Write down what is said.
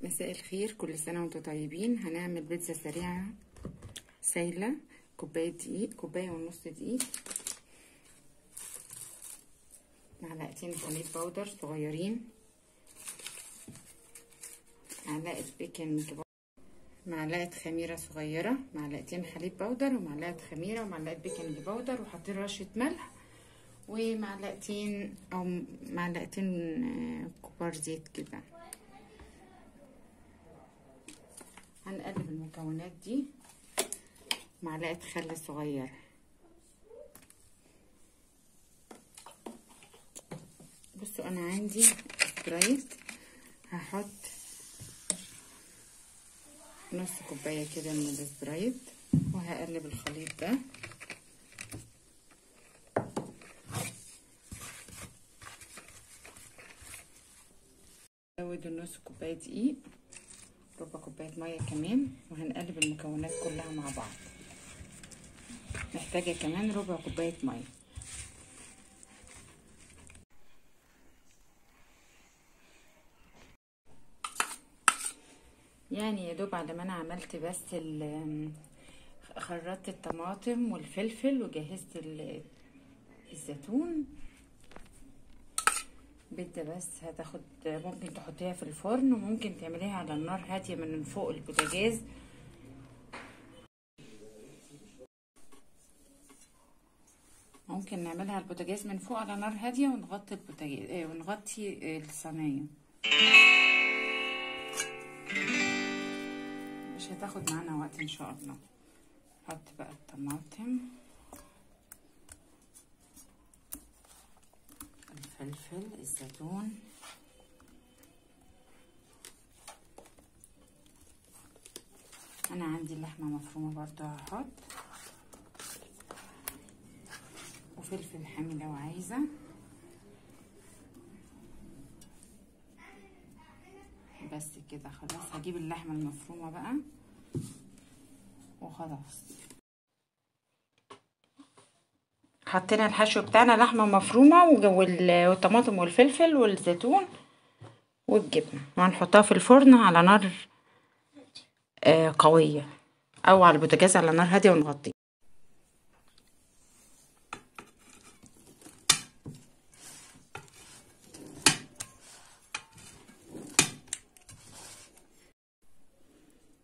مساء الخير، كل سنة وانتم طيبين. هنعمل بيتزا سريعة سايلة. كوباية دقيق، كوباية ونص دقيق، معلقتين حليب powder صغيرين، معلقة baking powder، معلقة خميرة صغيرة، معلقتين حليب powder ومعلقة خميرة ومعلقة baking powder، وحاطين رشة ملح ومعلقتين او معلقتين كبار زيت كده. هنقلب المكونات دي. معلقة خل صغيرة. بصوا انا عندي سبرايت، هحط نص كوباية كده من السبرايت وهقلب الخليط ده. ازود النص كوباية دقيق، ربع كوباية مية كمان، وهنقلب المكونات كلها مع بعض. محتاجة كمان ربع كوباية مية. يعني يا دوب على ما انا عملت بس خرطت الطماطم والفلفل وجهزت الزيتون. بيتزا بس هتاخد، ممكن تحطيها في الفرن وممكن تعمليها على النار هادية من فوق البوتاجاز. ممكن نعملها على البوتاجاز من فوق على نار هادية ونغطي البوتاجاز ونغطي الصينية. مش هتاخد معانا وقت ان شاء الله. نحط بقى الطماطم، الفلفل، الزيتون، انا عندي اللحمة مفرومه برضو هحط، وفلفل حامي لو عايزه. بس كده خلاص. هجيب اللحمة المفرومه بقى وخلاص. حطينا الحشو بتاعنا، لحمه مفرومه والطماطم والفلفل والزيتون والجبنه، وهنحطها في الفرن على نار قوية او على البوتاجاز على نار هادية ونغطيه.